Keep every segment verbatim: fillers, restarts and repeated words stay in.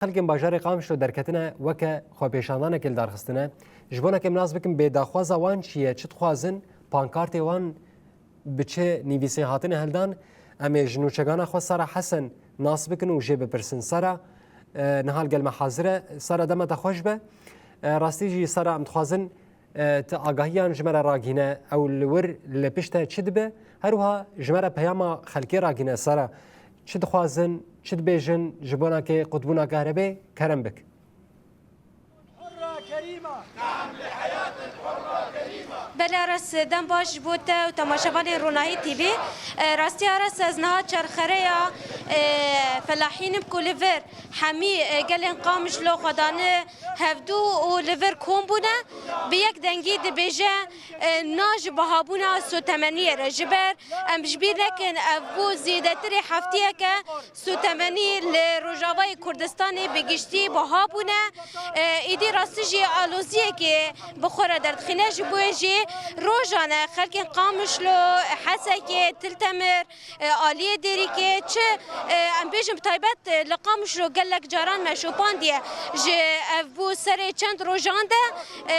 Xelkên bajarê Qamişlo derketine weke xwepêşandanekê li dar xistine. Ji bona ke em nas bikin bê daxwaza wan çi ye, çi dixwazin, pankartê wan bi çi nivîsê hatine hildan, em ê ji nûçegana xwe Sara Hesen nas bikin û jê bipirsin. Sara, e, niha li gel me hazir e. Sara, dema te xweş be. E, rastî jî Sara, em dixwazin e, tu agahiyan ji me re ragihîne, ew li wir li pişt te çi dibe? Her wiha ji me re peyama xelkê ragihîne, Sara. Çi dixwazin, çi dibêjin ji bona ke qutbûna kahrebe? Kerem bik. Bela res dem baş ji bo te û temaşevanên Ronahî T V. E, rastiya res ez niha çerxereya, e, felahîn im ku li vir hemî, e, gelên Qamişlo xwedane hevdû û li vir kom bûne, bi yek dengî dibêje, e, na ji bihabûna sotemeniyê re. Ji ber em ji bîr nekin, ev bû zêdetirê heftiyeke sotemenî li Rojavayê Kurdistanê bi giştî biha bûne. E, êdî rastî jî aloziyekê bi xwe re derdixîne, ji bo yê jî rojane xelkên Qamişlo, Hesekê, Tiltemir, e, aliyê Dêrikê, çi, e, em bêjin bi taybet, e, li Qamişlo gelek caran me şopandiye. Ji ev bû serê çend rojan de, e,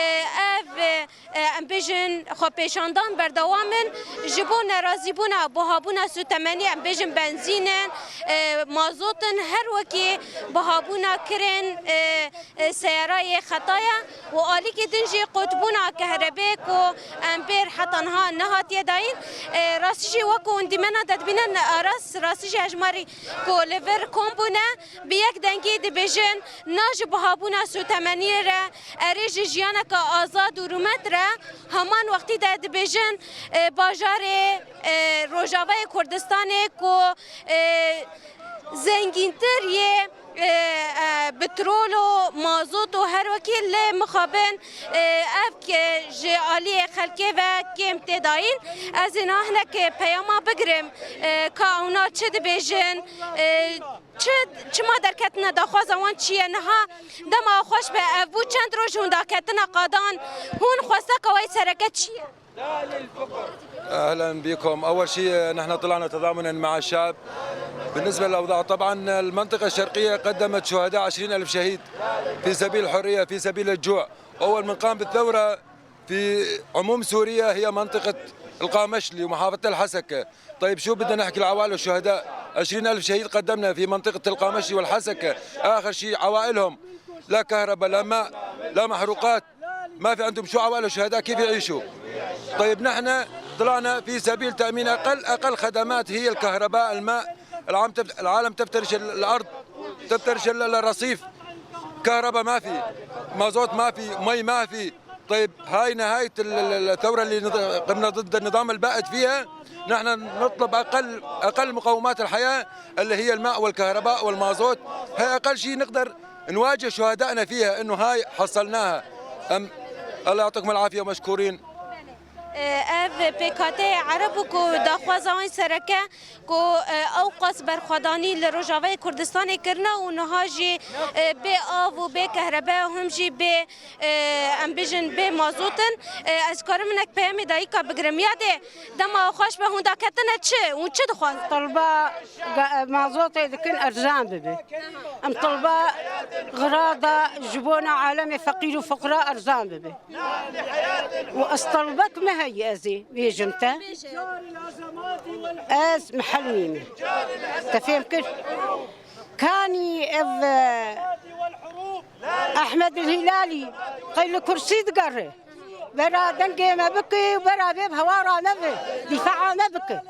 ev, e, em bêjin xwepêşandan berdewam in. Ji bo nerazîbûna buhabûna sotemenî, em bêjin benzîn in, e, mazot in, her wekî buhabûna kirên, e, e, seyarayê xeta ye û alîkî din jî qutbûna kehrebê ku em pêr heta niha nehatiye dayîn. E, rastî jî wekû hûn dîmena de dibînin, Aras, rastî jî hejmarî ku li vir kom bûne, bi yek dengî dibêjin, na ji buhabûna sotemeniyê re, erê ji jiyaneke azad û rûmet re, heman wextî de dibêjin, e, bajarê, e, Rojavayê Kurdistanê ku, e, zengîntir yê, e, e, petrol û mazot û her wekî lê mixabin, e, ev ki ji aliyê xelkê ve kêm tê dayîn. Ez ê niha hinek peyama bigirim, e, ka ewna çi dibêjin, e, çi, çima derketine, daxwaza wan çi ye niha? Dema xweş be, ev bû çend roj hûn daketina qadan, hûn xwesteka we sereke çi ye? أهلًا بكم. أول شيء نحن طلعنا تضامنًا مع الشعب. بالنسبة للأوضاع، طبعًا المنطقة الشرقية قدمت شهداء عشرين ألف شهيد في سبيل الحرية، في سبيل الجوع. أول من قام بالثورة في عموم سوريا هي منطقة القامشلي ومحافظة الحسكة. طيب، شو بدنا نحكي لعوائل الشهداء؟ عشرين ألف شهيد قدمنا في منطقة القامشلي والحسكة، آخر شيء عوائلهم لا كهرباء، لا ماء، لا محروقات، ما في عندهم شو عوائل الشهداء كيف يعيشوا؟ طيب، نحن طلعنا في سبيل تأمين أقل، أقل خدمات هي الكهرباء، الماء، العام تف-، العالم تفترش ال-، الأرض، تفترش ال-، ال-، الرصيف، كهرباء ما في، مازوت ما في، مي ما في. طيب، هاي نهاية ال-، ال-، ال-، الثورة اللي نض-، قمنا ضد النظام البائد فيها. نحن نطلب أقل، أقل مقومات الحياة اللي هي الماء والكهرباء والمازوت. هاي أقل شيء نقدر نواجه شهدائنا فيها، إنه هاي حصلناها. أم-، الله يعطيكم العافية ومشكورين. Ev pêkhateyê Ereb bû ku daxwaza wan sereke ku, e, ew qas berxwedanî li Rojavayê Kurdistanê kirine û niha jî, e, bê av û bê kehrebe, hûn jî bê, e, em bijin bê mazot in. E, ez karim hinek peyamê dayika bigirim. Ya dê dema xweş be, hûn daketine çi? Hûn çi dixwazin? Talba ga-, mazotê dikin erzan bibe. Em talba xirada ji bona alemê feqîr û fuqra erzan bibe. Û ez talbek me heye ez ê bêjim te. Ez mihel nîme. Te fêm kir? Kanî ev, e, Ehmed el Hîlalî qey li kursî digere. Bera dengê me bike û bera vê bi hewara me ve, dîfaa me bike.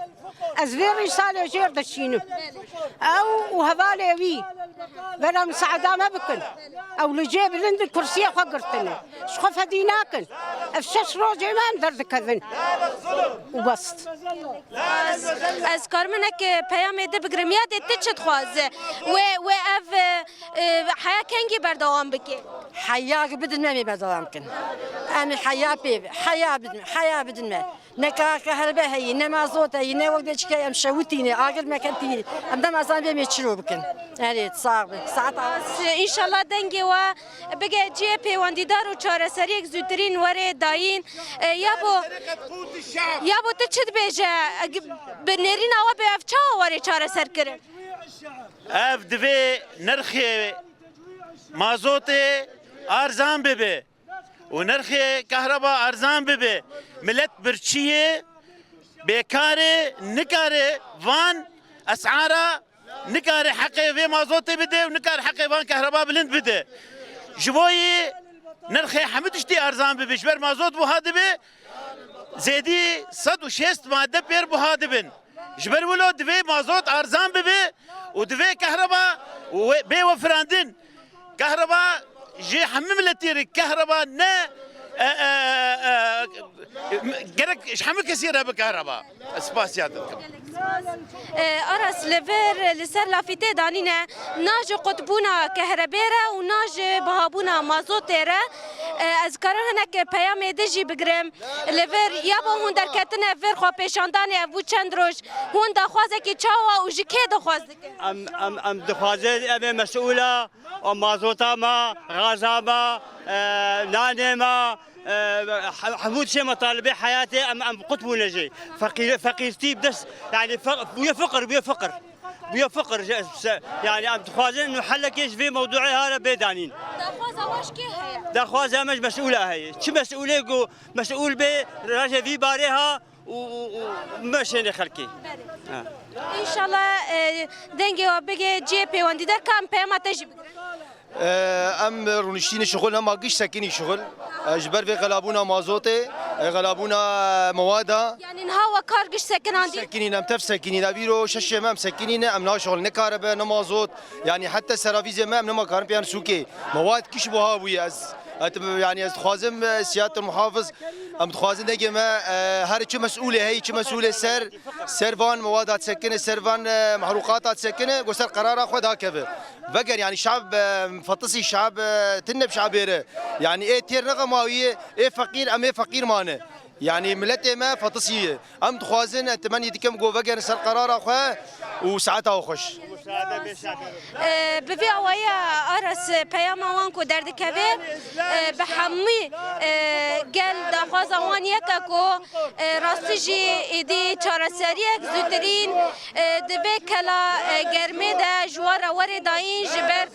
Ez vê rîsalê jêr dişînim. Ew û hevalê wî bera misaada me bikin. Ew li cê bilind in, kursiyê xwe girtine. Ji xwe fedî nakin. Ev şeş rojê me em derdikevin. Û bes. Ez, ez karim hinek peyamê te bigirim. Ya dê tu çi dixwaze? Wê, wê ev, e, e, heya kengî berdewam bike? Heya bidin me, em ê berdewam kin. Em ê heya pê, heya bidin, heya bidin me. Ne ka-, kahrebe heyî, ne mazot heyî, ne wek dê çi ke em şewitîne, agir me ketîne. Em dema zan bê em ê çiro bikin. Erê, sax bin. Saet awa. Înşallah dengê we bige cihê pêwendîdar û çareseriyek zûtirîn were dayîn. E, ya bo, ya bo tu çi dibêje? E, bi nêrîna we bê ev çawa were çareser kirin? Ev divê nirxê mazotê arzan bibe û nirxê kehreba arzan bibe. Milet birçî ye, bêkar e, nikare van esara, nikare heqê vê mazotê bide û nikare heqê van kehreba bilind bide. Ji bo yî nirxê hemû tiştî arzan bibe. Ji ber mazot buha dibe, zêdî sed û şêst madde pêr buha dibin. Ji ber wilo divê mazot arzan bibe û divê kehreba wê-, bê wefirandin. Kehreba ji hemû miletî re, kehreba ne, e, e, e, gerek ji hemû kesî re bi kehreba. Ez spasiya te dikim. E, Aras, li vir, li ser lafî tê danîne, na ji qutbûna kehrebê re û na ji bihabûna mazotê re. E, ez karim hinek peyamê din jî bigirim. Li vir, ya bo hûn derketine vir xwepêşandanê, ev bû çend roj. Hûn daxwazekî çawa û ji kê daxwaz dikin? Em, em, em dixwazin, em ê mesûla, o mazota me, gaza me, e, nanê me, e, he-, hemû tiştê me talibê heyatê, em, em qut bûne jê. Feqîr-, feqîrtî bi dest, yani fe-, bûye fiqir, bûye fiqir. Bûye fiqir, je-, se-, yani em dixwazin nu helekê ji vê mewduê hare bê danîn. Daxwaza we ji kê heye? Daxwaza me ji mesûla heye. Çi mesûlê ku mesûl bê, raje vî barê ha, û, û, û meşêne xelkê. Belê. Ha. Înşallah, e, dengê we bigê cihê pêwendîdar, ka em peyama te jî bigirin. E, em rûniştîne şixul, hema giş sekinî şixul. E, ji ber vê xelabûna mazotê, e, xelabûna mewada. Yani niha we kar giş sekinandî? Sekinîn, em tev sekinîn. Ev îro şeşê me em sekinîne, em naşixul, ne karibe, ne mazot. Yani heta seravîzê me em nema karin pêyan sûkê. Mewad giş buha bûye. Ez, et, yani ez dixwazim, e, siyaset muhafiz, em dixwazin dengê me, e, her çi mesûlê heye, çi mesûlê ser, ser van mewada disekine, ser van, e, mehrûqata disekine, go ser qerara xwe dakeve. Veger yani şab, e, fetisî şab, e, tinne bi şabê re. Yani ê têr nexemawî, ê feqîr, em ê feqîr mane. Yani miletê me fetisî ye. Em dixwazin, e, temennî dikim ku vegerin ser qerara xwe û saeta xwe xweş. E, bi vî awayî Aras, e, peyama wan ku derdikeve, e, bi hemî, e, gel daxwaza wan yek e ku, e, rastî jî êdî çareseriyek zûtirîn, e, di vê kela, e, germê de ji wan re were dayîn, ji ber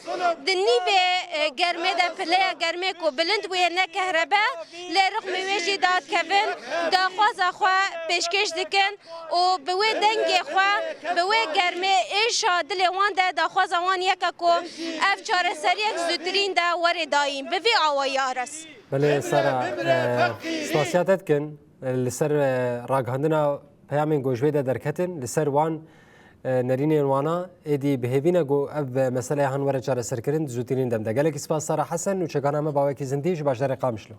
di nîvê, e, germê de pileya germê ku bilind bûye ne kehrebe, lê rixmê wê jî dadikevin, daxwaza xwe pêşkêş dikin. Û bi wê dengê xwe, bi wê germê êşa dilê wan de daxwaza wan yek e ku ev çareseriyek zûtirîn de were dayîn. Bi vî awayî Aras. Belê Sara, e, spasiya te dikin. Li ser, e, ragihandina peyamên ku ji vê de derketin, li ser wan, e, nerînên wana êdî bi hêvî ne ku ev meseleya han were çareserkirin di zûtirîn dem de. Gelekî spas Sara Hesen û çekana me bawekî zindî ji bajarê Qamişlo.